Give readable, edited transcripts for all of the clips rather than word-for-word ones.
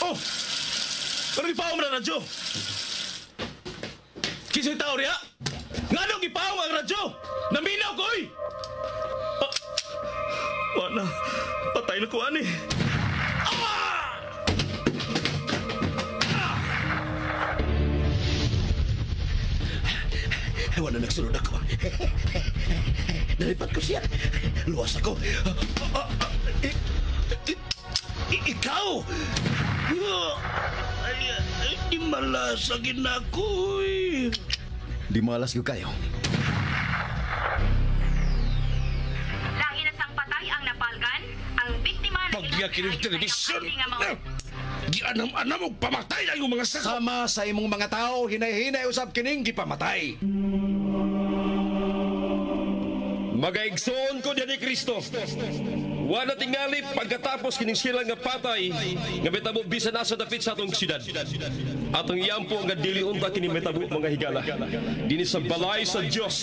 Oh! Ano gipaong na radyo? Kisa'y tao riya? Ngano gipaong ang radyo? Naminaw ko, oy! Ah, wala. Patay na ko, ani. Ah! Wala nagsunod ako. Nalipat ko siya. Luwas ako. Ikaw! Ay, ay, di malas ang ako, eh. Di malas ko kayo. Lahi na sang patay ang napalgan, ang biktima na Pagya kining telebisyon. Gianam-anam og pamatay ang iyong mga sako. Sama sa imong mga tao, hinay-hinay usab kining gipamatay. Magaigsoon ko diyan ni Kristo. Wala tingali pagkatapos kining sila nga patay nga mitabo bisan asa dapit sa atong syudad. Atong iyampo nga dili unta kini mitabo mga higala. Dinhi sa balay sa Dios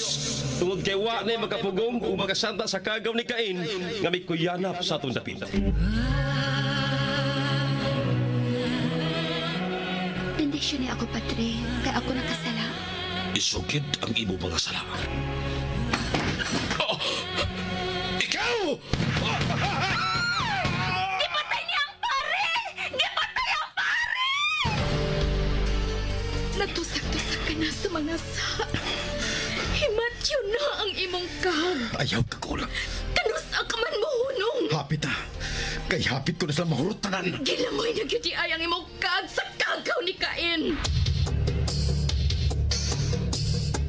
tungod kay wa na makapugong ug makasanta sa kagaw ni Cain nga mikuyanap sa atong dapit. Bendisyon ni ako, Padre, kay ako nakasala. Isugid ang imo mga sala. Oh! Ikaw! Gipatay niya ang pare! Gipatay ang pare! Natusak-tusak ka na sa mga sa. Himatyo na ang imong kag. Ayaw ka kulang. Kanusa ka man mohunong. Hapit ah. Kay hapit ko na sila mahurot tanan. Gilamoy na gyud ay ang imong kag sa kagaw ni Cain.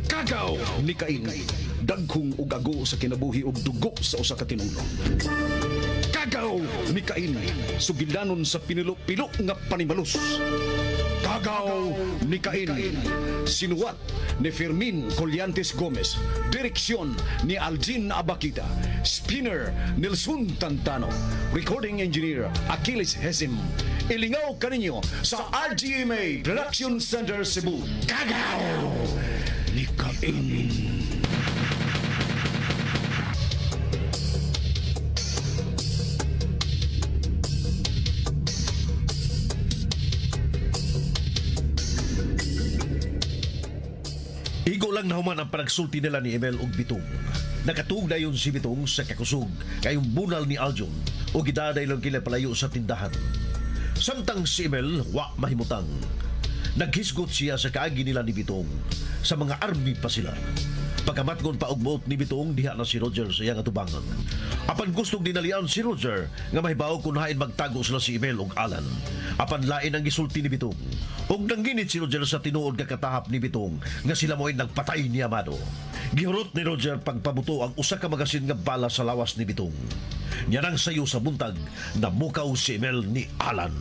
Kagaw ni Cain. Dagkong ug ago sa kinabuhi ug dugo sa usa ka tinulo. Kagaw ni Cain. Sugilanon sa pinilo-pilo nga panimalus. Kagaw ni Cain. Sinuwat ni Fermin Collantes Gomez. Direksyon ni Aljin Abakita. Spinner Nelson Tantano. Recording engineer Achilles Hesim. Ilingaw kaninyo sa RGMA Production Center Cebu. Kagaw ni Cain. Igo lang nahuman ang panagsulti nila ni Emel og Bitong. Nakatug na yun si Bitong sa kakusog kayong bunal ni Aljon o gidaday lang kila palayo sa tindahan. Samtang si Emel wa mahimutang. Naghisgot siya sa kaagi nila ni Bitong sa mga army pa sila. Pagkamatgon pa og buot ni Bitong diha na si Roger sa iyang atubangan. Apan gustong dinalian si Roger nga mahibaw kung hain magtago sila si Emel og Alan. Apan lain ang gisulti ni Bitong. Og nangginit si Roger sa tinuod nga katahap ni Bitong nga sila mo'y nagpatay ni Amado. Gihurot ni Roger pagpabuto ang usa ka magasin nga bala sa lawas ni Bitong. Niya nang sayo sa buntag namukaw si Emel ni Alan.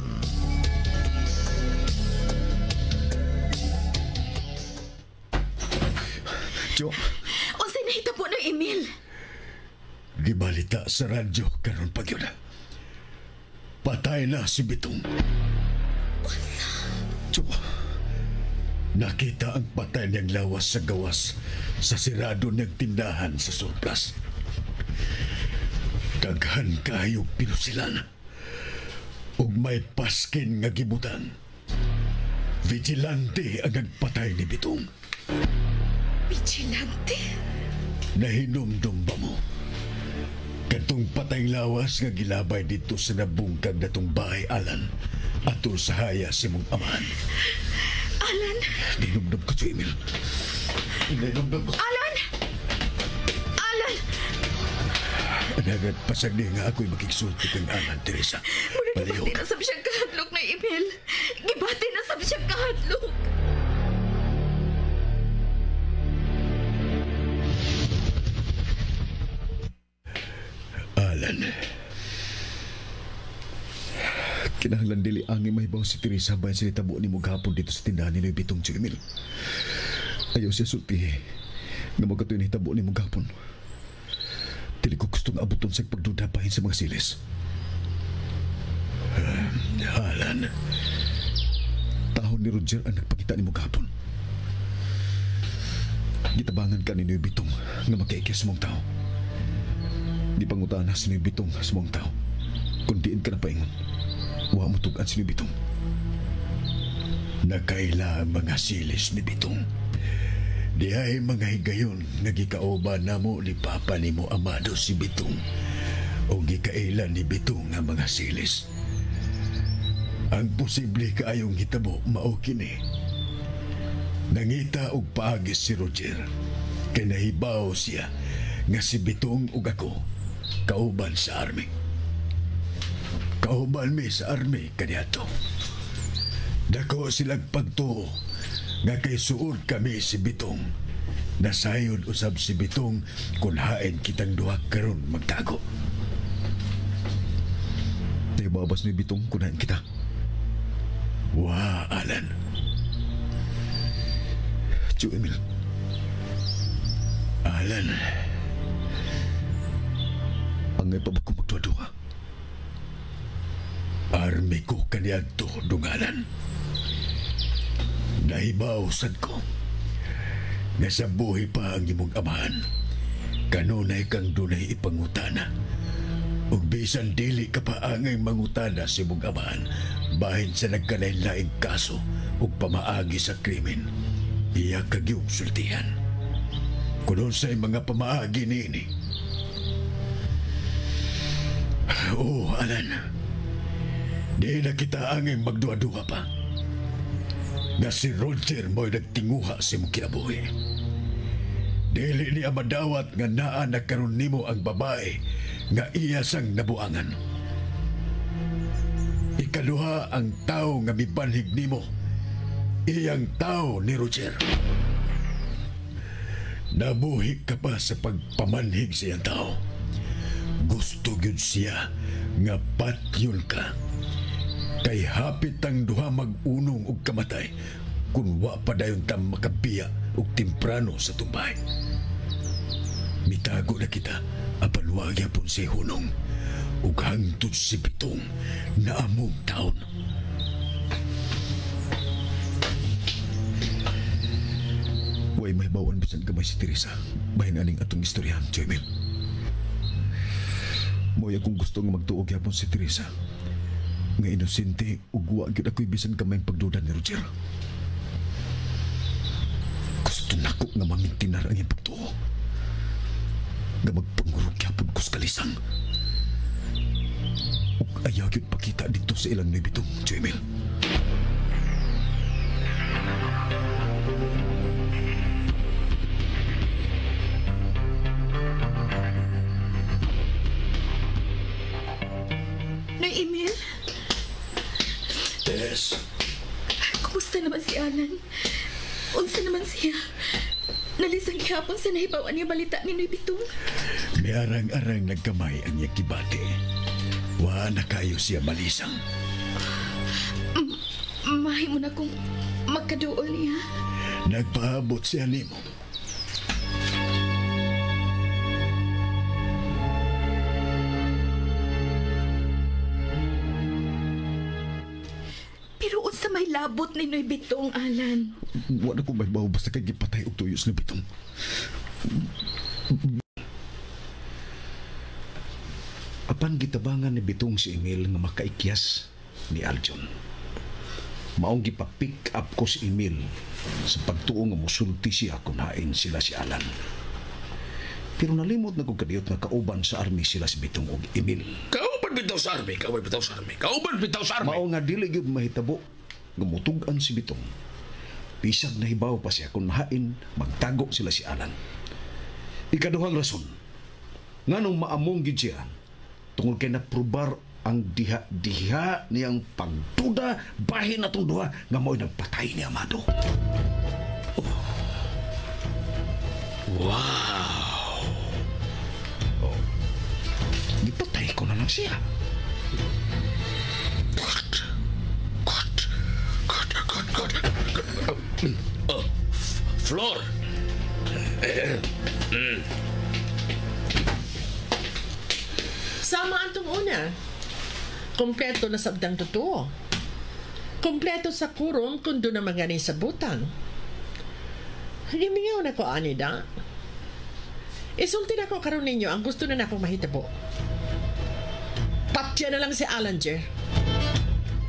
Jo, Unsay nahitabo ng Emil? Gibalita sa radyo karon pa gyud. Patay na si Bitong. Jo, nakita ang patay niyang lawas sa gawas sa sirado niyang tindahan sa surplus. Daghan kayo pinusilan ug may paskin nga gibutan. Vigilante ang nagpatay ni Bitong. Vigilante? Nahinumdum ba mo? Katong patay lawas nga gilabay dito sa nabungkag natong bahay, Alan, atol sa haya si mong amahan. Alan! Dinumdum ko si Emil. Dinumdum ko. Alan! Alan! Nagad pasag niya nga ako'y makigsulti kang Alan, Teresa. Mura gibati na sab siya kahadlok na Emil. Gibati na sab siya kahadlok. Alan, kinahanglan dili ang mahibaw si Teresa bayan sa nitabo ni mo gahapon dito sa tindahan ni Noy Bitong, Tio Emil. Ayaw siya sulti nga magkatoy nitabo ni mo gahapon. Dili ko gustong abuton sa pagduda bahin sa mga silis. Alan, tahon ni Roger ang nagpakita ni mo gahapon. Gitabangan ka ni Noy Bitong nga makaikis mong tao. Di pangutana si Noy Bitong sa mong tao. Kung diin ka na paingon, wa mo tug-an si Bitong. Nakaila ang mga silis ni Bitong. Dihay mga higayon nga gikauban namo ni Papa nimo Amado si Bitong o gikaila ni Bitong nga mga silis. Ang posible kaayong hitabo mao kini. Nangita og paagi si Roger kay nahibaw siya nga si Bitong ug ako kauban sa army. Kauban mi sa army kaniadto. Dako silang pagtuo nga kay suod kami si Bitong. Nasayod usab si Bitong kung hain kitang duha karon magtago. Naibabas ni Bitong kung hain kita. Wa, Alan. Tio Emil. Alan. Angay pa ba kung magduha-duha? Army ko kaniadto, dungalan. Nahibaw sad ko nga sa buhi pa ang imong amahan. Kanunay kang dunay ipangutana. Ug bisan dili ka pa angay mangutana sa imong amahan, bahin sa nagkalain-laing kaso ug pamaagi sa krimen, iya kagyong sultihan. Kuno sa mga pamaagi niini. Oh, Alan. Di na kita angay magduha-duha pa. Nga si Roger mo'y nagtinguha sa imong kinabuhi. Dili niya madawat nga naa na karon nimo ang babae nga iya sang nabuangan. Ikaduha ang tao nga mibanhig nimo, iyang tao ni Roger. Nabuhi ka pa sa pagpamanhig sa iyang tao. Gusto gyud siya nga patyon ka. Kay hapit ang duha mag-unong og kamatay kung wa pa dayon ta makabiya og temprano sa tumbay. Mitago na kita apan wa gyapon si hunong ug hangtod si Bitong na among taon. Way may bawan bisan gamay si Teresa. Bahin aning atong istoryahan, Tio Emil. Mo'y akong gusto nga magtuo gyapon si Teresa. Nga inosente ug wa gyud ako'y bisan gamay pagduda ni Roger. Gusto nako nga mamintinar ang iyang pagtuo. Nga magpangurog gyapon ko sa kalisang. Ug ayaw gyud pakita dito sa ilang Noy Bitong, Tio Emil. Noy Emil? Tess. Kumusta naman si Alan? Unsa naman siya? Nalisang gihapon sa nahibaw niya balita ni Noy Bitong. Miarang-arang nagkamay ang iyang kibati. Wa na kayo siya malisang. Mahimo na kong magkaduol niya. Nagpaabot siya nimo. Pero unsa may labot ni Noy Bitong, Alan? Wa na ko may bawo basta kay gipatay og tuyos ni Bitong. Apan gitabangan ni Bitong si Emil nga makaikyas ni Aljon. Maong gipa-pick up ko si Emil sa pagtuo nga musulti siya kung hain sila si Alan. Pero nalimot na kong kadiyot nga kauban sa army sila si Bitong og Emil. Kauban bitaw sa army, kauban bitaw sa army, kauban bitaw sa army. Mao nga dili gyud mahitabo nga mutug-an si Bitong. Bisag nahibaw pa siya kung hain magtago sila si Alan. Ikaduhang rason, nganong maamong gyud siya tungod kay naprobar ang diha-diha niyang pagduda bahin atong duha nga mao'y nagpatay ni Amado. Oh. Wow! Oh. Gipatay ko na lang siya. God! God! God! God! God! God. Oh, Flor! Sama antong una. Kompleto na sabdang totoo. Kompleto sa kurong kung doon naman ganing sa butang. Gimingaw na ko, ani da. Isulti na ko karon ninyo ang gusto na nakong mahitabo. Patya na lang si Alan, Jer.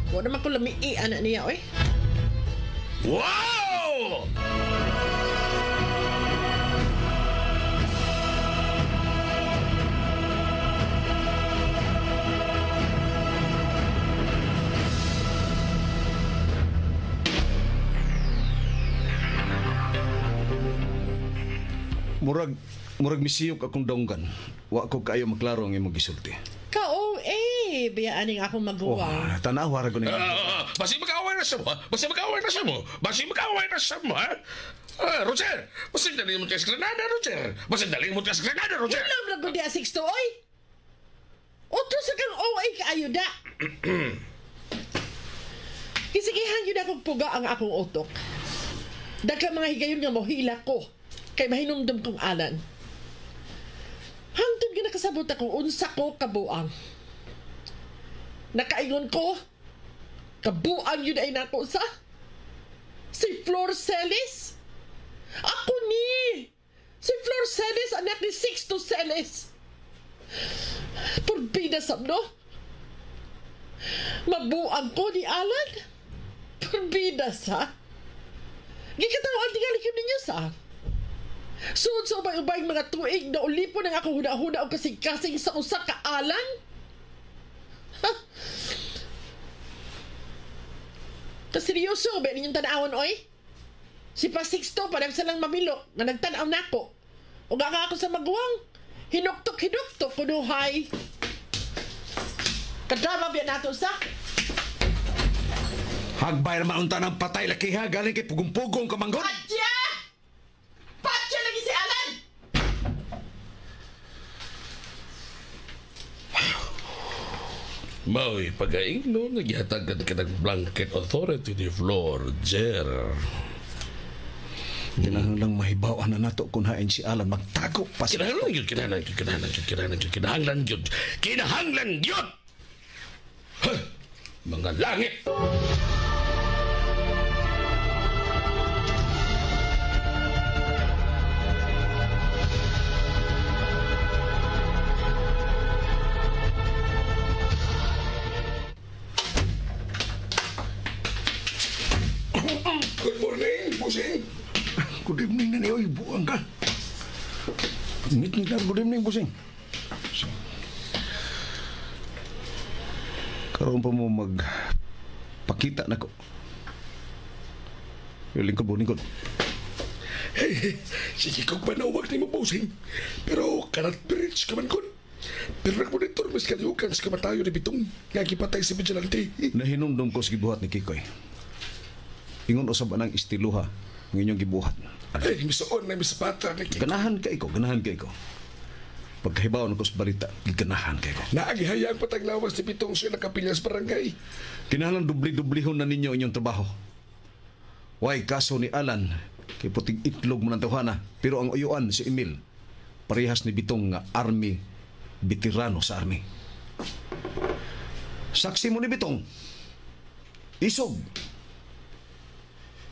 Wala naman ko lamii, anak niya, oy. Wow! Murag misiyok akong donggan. Wa ko kaayo maklaro ang imong gisulti. Ka-OA, biyaaning akong maguwang. Oh, tanawa ra ko ni. Basi mag-away na siya mo, ha? Basi mag-away na siya mo. Basi mag-away na siya mo, ha? Roger! Basi dali mo ka sa Granada, Roger! Basi dali mo ka sa Granada, Roger! Wala mo na gudi 6 oy! Otro sa kang OA kaayo da. Kisigihan yun akong puga ang akong utok. Dagka mga higayon nga mohila ko. Kay mahinumdum kong Alan. Hangtod nga nakasabot akong unsa ko kabuang. Nakaingon ko, kabuang yun ay nako sa si Flor Celis. Ako ni! Si Flor Celis, anak ni Sixto Celis. Purbida sabno. Mabuang ko ni Alan. Purbida sa. Gikatawan tingali ko ninyo sa. Suod sa ubay-ubay mga tuig na ulipon ang akong huna-huna o kasing-kasing sa usa ka Alan? Ha? Kaseryoso ba ninyong tanawon, oy? Si Pa Sixto, parang sa lang mamilok na nagtanaw nako. O nga ako sa maguwang. Hinuktok-hinuktok, kunuhay. Kadrama biya nato sa? Hagbay naman unta ng patay laki ha, galing kay pugong-pugong kamanggon. Patya! Patya lagi si Alan! Mao'y pagaingno, naghihatagan ka ng blanket authority ni Flor, Jer. Kinahanglang mahibaw na nato kung hain si Alan magtago pa sa... Kinahanglan yun, kinahanglan yun, kinahanglan yun, kinahanglan yun, kinahanglan yun, kinahanglan yun! Huh! Mga langit! Good morning, Busing. Good evening na niyo, buang ka. Ngit-ngit na, good evening, Busing. Karoon pa mo magpakita na ko. Yung lingkod mo, lingkod. Hey, sige kong panawag ni mo, Busing. Pero karat bridge ka man kon. Pero nagmonitor mas kaliukan sa kamatayo ni Bitong. Nga gipatay si Vigilante. Nahinumdum ko sa gibuhat ni Kikoy. Ingon usab anang estiluha ang inyong gibuhat. Ay, misuon na misapata ni Kikoy. Ganahan ka iko, ganahan ka iko. Pagkahibaw na ko sa balita, ganahan ka iko. Naagihayang pataglawas ni Bitong sa nakapilya sa barangay. Kinahanglan dubli-dublihon na ninyo inyong trabaho. Way kaso ni Alan, kay puting itlog mo ng tawhana, pero ang uyuan si Emil, parehas ni Bitong nga army, veterano sa army. Saksi mo ni Bitong, isog.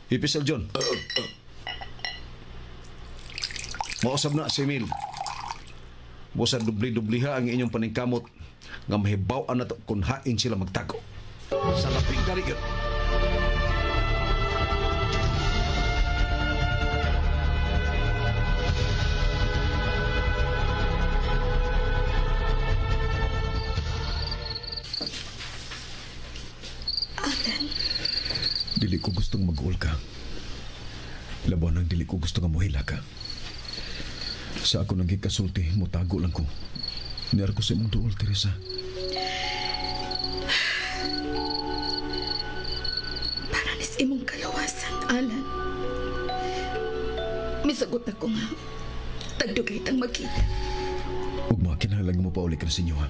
Ipisal John. Mausab na si Emil. Busa dubli-dubliha ang inyong paningkamot nga mahibaw-an na to kung hain sila magtago. Sa laping dali yun. Alan, Dili ko gustong mag-uol ka. Labaw nang dili ko gusto nga mohila ka. Sa ako nang gikasulti, motago lang ko. Niyar ko sa imong duol, Teresa. Para nis imong kalawasan, Alan. Misagot ako nga. Tagdugay tang magkita. Ug mga kinahanglan mo pauli ka na sa inyo, ha?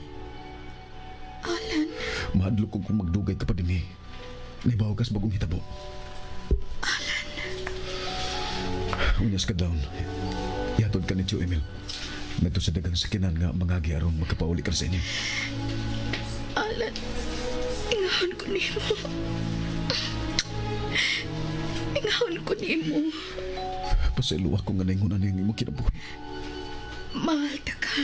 Alan. Mahadlok ko kung magdugay ka pa din, eh. Naibaw ka sa bagong hitabo. Alan. Unyas ka down. Yatod ka ni Tio Emil. Ngadto sa dagang sakinan nga mangagi aron magkapauli ka sa inyo. Alan, ingahon ko nimo. Ingahon ko nimo. Pasaylo ako nga naingon na imong kinabuhi. Mahal ta ka.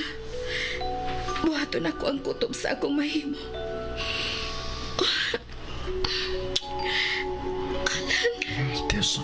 Buhaton ako ang kutob sa akong mahimo. Alan. Tessa.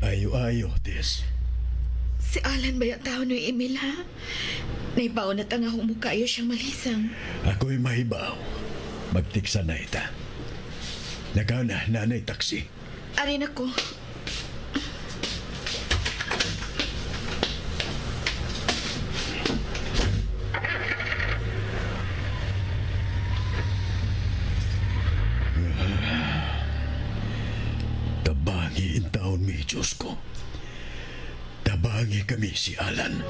Ayo-ayo, Tess. Si Alan ba yung tao ni Emil, ha? Naibaw na tanga humukayo siyang malisang. Ako'y mahibaw. Magtiksa na ita. Nakaw na, nanay taksi. Arin ako. Tabangi in taon mi, Diyos ko. Tabangi kami si Alan.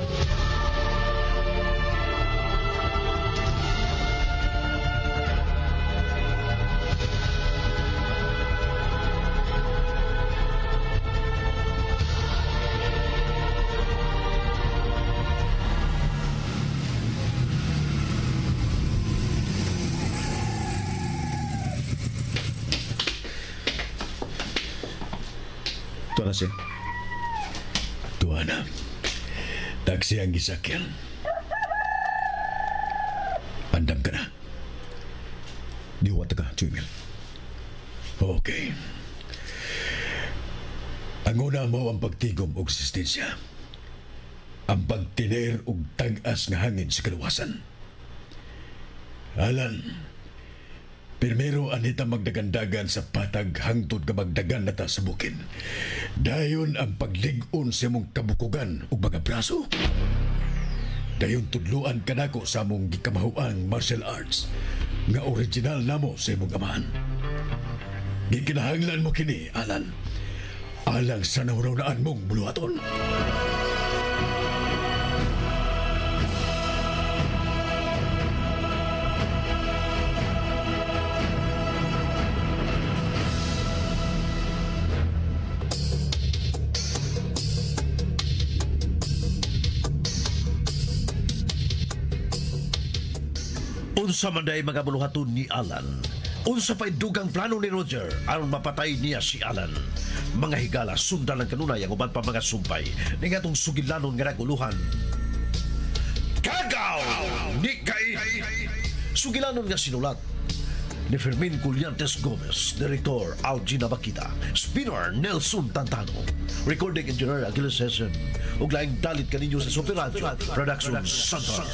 Tuwa na siya. Tuwa na. Taksi ang gisakyan. Andam ka na. Diwata ka, Chuimil. Okay. Ang una mo ang pagtigom og resistensya. Ang pagtiner og tag-as nga hangin sa kaluwasan. Alan, primero anita magdagandagan sa patag hangtod ka magdagan na ta sa bukid. Dayon ang paglig-on sa imong kabukugan ug mga braso. Dayon tudluan kanako sa among gikamahuang martial arts nga original namo sa imong amahan. Gikinahanglan mo kini, Alan. Alang sa nahunaunaan mong buluhaton. Unsa man day mga buluhaton ni Alan? Unsa pa'y dugang plano ni Roger aron mapatay niya si Alan? Mga higala, sundan ang kanunay ang uban pa mga sumpay ni ngatong sugilanon nga naguluhan. Kagaw ni Cain! Sugilanon nga sinulat ni Fermin Cullantes Gomez, Director Algina Bakita, Spinner Nelson Tantano, Recording Engineer Aguilar Session, ug laing dalit kaninyo sa Super Radio Production Center.